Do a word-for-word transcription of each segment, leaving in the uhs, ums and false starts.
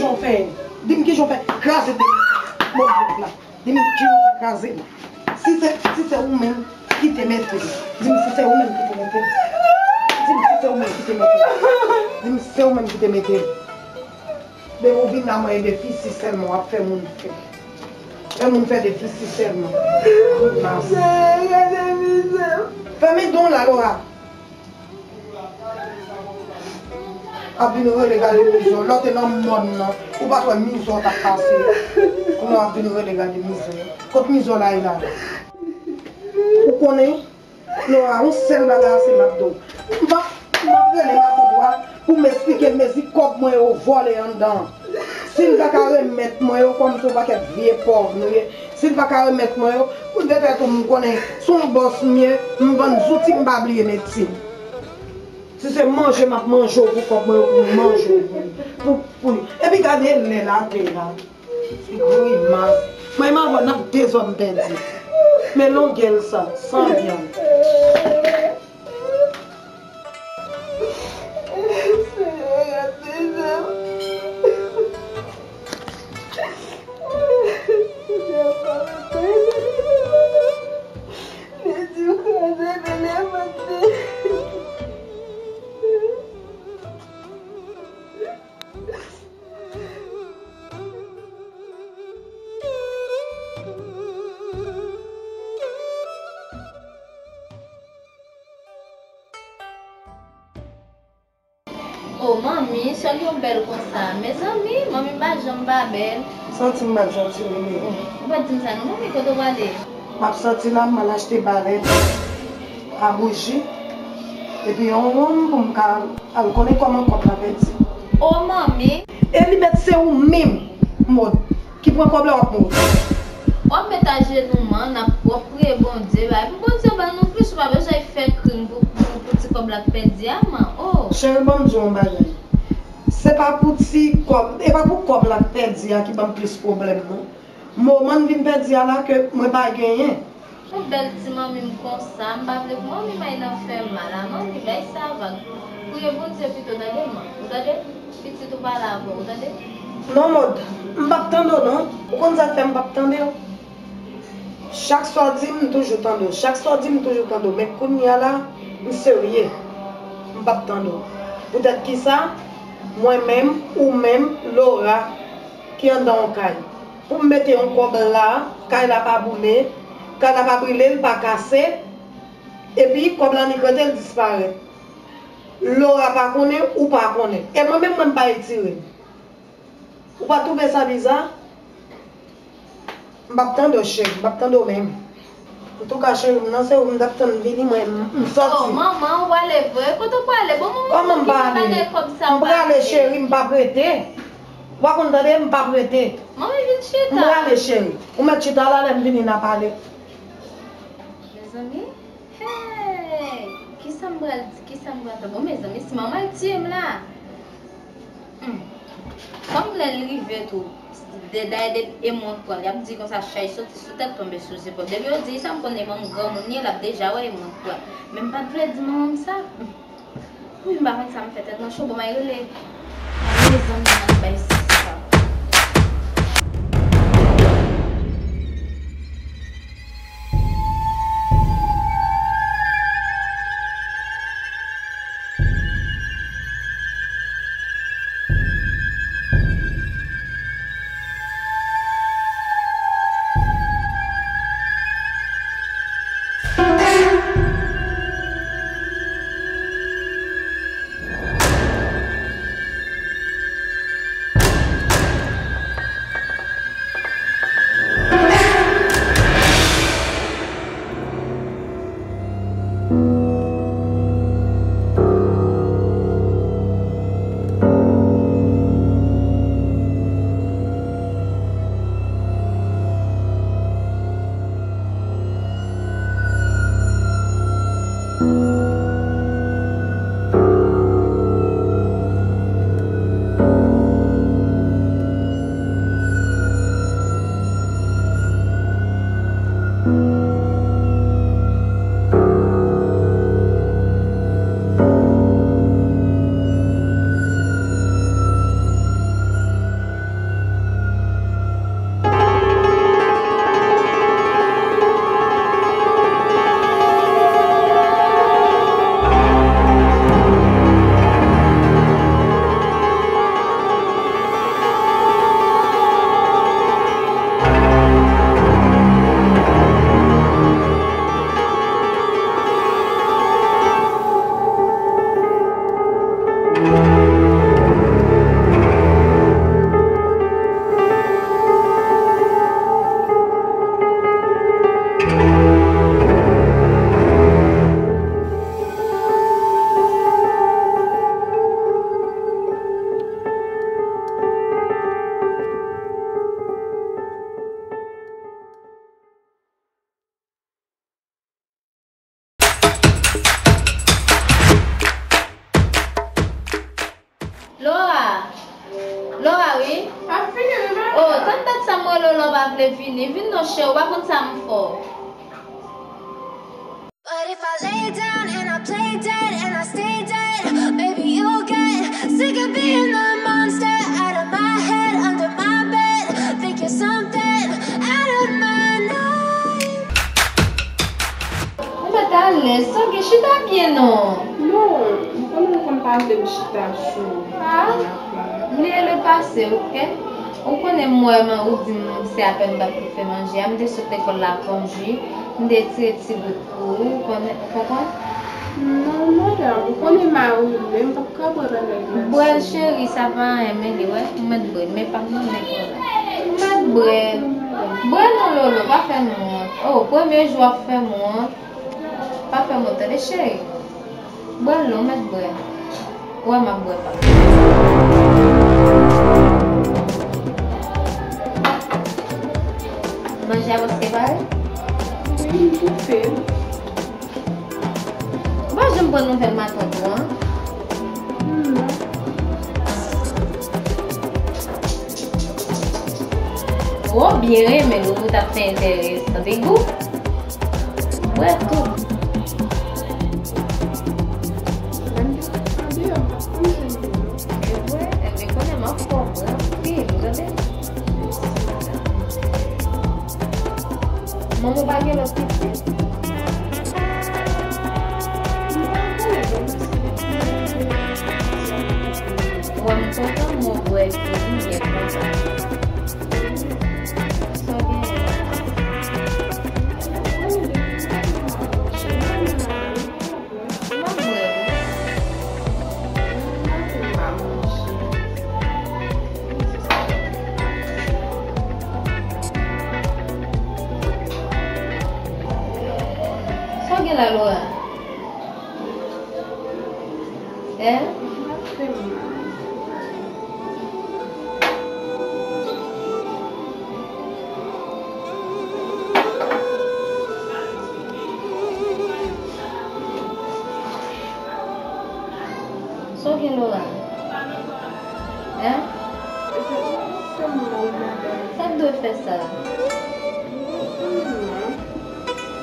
Kijan w fè? Di m kijan w fè kraze de mwen la. Di m kijan w fè kraze l. Si se, si se ou menm ki te mete l. Di m si se ou menm ki te mete l. Di m si se ou menm ki te mete l. Di m si se ou menm ki te mete l. Depi w vin la, mwen e defisi sèlman w ap fè moun fè. Fè moun fè defisi sèlman. Mas. Fèmen don la, Lora. Ap vin rele gade mizè w. Lè w te nan mòn nan, ou pa t wè mizè w t ap pase. Kounye a w ap vin rele gade mizè w. Kot mizè w la ye la? Ou konnen, Lora, yon sèl bagay ase m ap di w. M p ap, m p ap rele matant ou a pou m esplike l mezi kòb mwen yo vòlè anndan an. Si l pa ka remèt mwen yo, kòm se yon pakèt vye pòv nou ye, si l pa ka remèt mwen yo, pou de tèt ou m konnen se yon bòs m ye, m vann zouti m pa bliye metye m. Si se manje m ap manje w pou kòb mwen yo, pou m manje w pou, pou, pou li. Epi gade lè l atè la. Grimas. Mwen m avè w n ap dezòd m pèdi. Men longè l sa, san vyann. O manmi, sè l yo bèl konsa. Mezanmi, manmi m pa janm pa bèl. Santi m pa t janti wi, men. Ou pa t di m sa non, manmi, kote w prale? M ap sòti la, m al achte balèt a bouji, epi yon wonm pou m ka al konnen kòman kòb la pèdi. O manmi! E li mèt se ou menm, Mòd, ki pran kòb la w ap mouri. W ap met ajenou man, n ap, w ap priye Bondye, bay pou Bondye ban nou plis, ou pa bezwen fè krim pou, pou, pou ti kòb la k pèdi a, man. Oh! Cheri, ban m di w yon bagay. Se pa pou ti kòb, e pa pou kòb la k pèdi a ki ban m plis pwoblèm, non. Moman n vin pèdi a la ke mwen pa genyen. Yon bèl ti manmi m konsa, m pa vle pou manmi m ay nan fè mal a manmi, bay sa vag. Priye Bondye pito, tande man. Ou tande? Pitit ou pale avè w, ou tande? Non, Mòd, m p ap tande w non. Ou konn sa k fè m p ap tande w? Chak sa w di m, m toujou tande w. Chak sa w di m, m toujou tande w. Men kounye a la, m serye. M p ap tande w. Poutèt kisa? Mwen menm, ou menm, Lora, ki anndan yon kay. Pou m mete yon kòb la, kay la pa boule, kay la pa brile, l pa kase, epi kòb la annik rete, l disparèt. Lora pa konnen, ou pa konnen. E mwen menm, mwen m pa retire l. Ou pa twouve sa biza? M p ap tande w, cheri, m p ap tande w menm. Antouka, cheri m nan, se ou m t ap tann vini, mwen, m, m sòti. Oh, manman, ou prale vre? Kote w prale? Bon, manman, kòman m pa ale? M prale, cheri, m p ap rete. Ou pa konn tande, m p ap rete. Manmi, vin chita. M prale, cheri. Ou mèt chita la, lè m vini, n a pale. Mezanmi, hey! Kisa m pral di? Kisa m pral fè? Bon, mezanmi, si manman l tiye m la. Hmm. Kòm lè l rive tou, de, dayè de, e mwen k pran l, y ap di konsa chay soti sou tèt, tonbe sou zepòl. Depi yo di sa, m konnen manman granmoun ye, l ap deja wè e mwen k pran l. Men m pa t vle di manman m sa. Hmm. Wi, m pa konn sa m fè, tèt mwen cho, bon, m al rele mezanmi m al bay sista. Monchè, ou pa konn sa m fè w. But if I lay down and I play dead and I stay dead, maybe you'll get sick of being the monster out of my head, under my bed. Think you're something out of my name. Ou mèt alèz, sa gen chita byen non. Non, m konnen ou konn pa vle m chita sou. Ah, bliye le passé, ok? Ou konnen m wè man, ou di m se apèn m t ap fè manje a, m te sot lekòl la konji, m te tire ti bout pou ou, ou konnen, ou konprann? Non, madanm, ou konnen mari m, men m p ap ka bwè bagay glase. Bwè l, cheri, sa pa anyen, men li, wè, ou mèt bwè l, men pa m nan men kò la. Ou mèt bwè l. Bwè l non, Lolo, pa fè m wont. Oh, premye jou w ap fè m wont. Pa fè m wont, tande, cheri. Bwè l non, mèt bwè. Ou wè m ap bwè pa. Manje a prèske pare? Wi, m toufe. Ou pa janm pran nouvèl matant ou an? Hmm, non. Ou byen renmen l, ou t ap fè enteresan. Bigou. Bwè tou. Andeyo, andeyo, andeyo. Ebyen, ebyen, konnen m ap fè w bwè anpil, ou tande? Manman w pa gen lòt pitit? Mwen kontan mwen wè ke ou byen kontan. Sa w gen? M ap bwè wi. Sa w gen la, Laura? Hein? Sa w gen, Laura? Hein? Sa k dwe fè sa?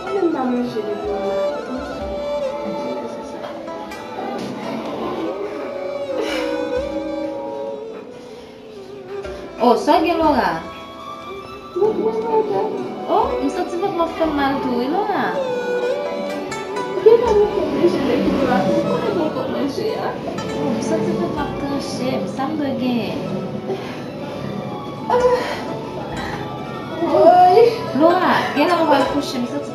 Mwen menm pa manje depi yon maten. Oh, sa w gen, Laura? Oh, m santi vant mwen ap fè m mal tou wi, Laura. Oh, m santi vant mwen ap tranche m, sa m dwe genyen? Laura, genlè mwen pral kouche, m santi